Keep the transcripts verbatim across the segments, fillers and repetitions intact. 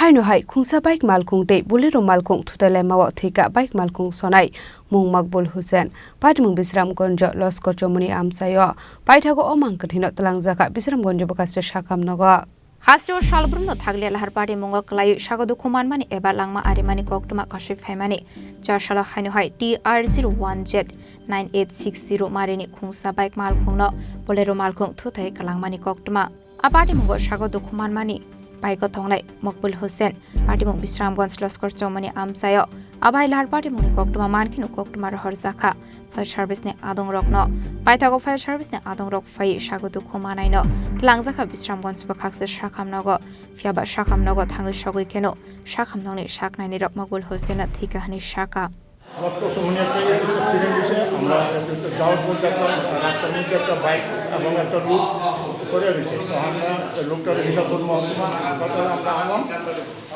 Haino hai khungsa bike malkhung tei Bolero malkhung thutai laimao thwika bike malkhung sonai mung Makbul Hussain. Patimung Bisramganjo Loskor Chomoni amchaio paithago o mang kwthwino twlangjakha Bisramganjo bwkhaste sakam nogo. Hasteo salbrumno thakle lahar party mungo kwlaiwi sago dukhu manmani eba langma arimani koktwma kasui phaimani. Char salo haino hai T R zero one Z nine eight six zero marini khungsa bike malkhungno Bolero malkhung thutai kwlangmani koktwma. A party mungo sago dukhu manmani bike o tonglai Makbul Hussain, party mung Bisramganj Loskor Chomoni amchaio. Abai lahar party mungni koktwma mankhino koktwma rohorjakha. Fire service ni adong rokno paithago fire service ni adong rok phai sago dukhu manaino twlangjakha Bisramganj bwkhakse sakam nogo. Phiyaba sakam nogo thangwi sogwi kheno sakam nokni saknaini rok Makbul Hussain no thwika hwnwi saka. Laskar সমনিয়া একটা অ্যাক্সিডেন্ট হয়েছে। আমরা যাওয়ার পর দেখলাম রাস্তার মধ্যে একটা বাইক এবং একটা লোক পড়ে রয়েছে। তো আমরা লোকটার হিসাব করবো, হাসপাতালে আমরা আনলাম।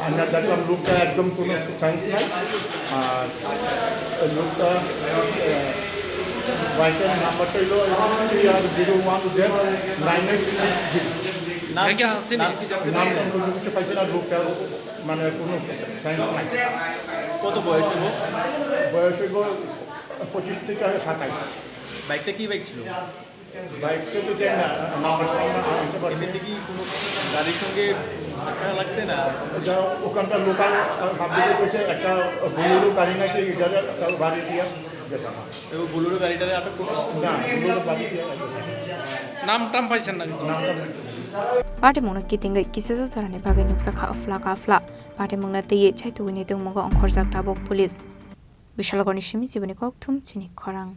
আমরা দেখলাম লোকটা একদম কোনো চান্স নাই। আর ওই লোকটা, আহ, বাইকের নাম্বারটা হলো T R zero one Z nine eight six zero। নাম, নাম কি জানতে নাম পারছেন? টাম কোনো কিছু পাইছে না, লোকটা মানে কোনো চান্স নাই। কত বয়স হইব? বয়স হইব পঁচিশ থেকে সাতাইশ। বাইকটা কি বাইক ছিল? বাইকটা তো জানি না, নাম্বারটা আমরা আনতে পারছি না। এমনিতে কি কোনো গাড়ির সঙ্গে ধাক্কা লাগছে না? ওটা ওখানকার লোকাল পাবলিকে কইছে একটা বোলেরো গাড়ি নাকি এটারে একটা বাড়ি দিয়ে গেছে। এবং বোলেরো গাড়িটারে আটক করছে? না, বোলেরো বাড়ি দিয়ে গেছে। নাম টাম পাইছেন না কিছু? নাম টাম কিছু না। Party mungno kitingwi kisisa jorani bagwi nukjakha afla kafla. Party mungno twiwi chaitugwini tongmungo ongkhorjak tabuk police. Bishalgarni simi jiboni kokthum chini khorang.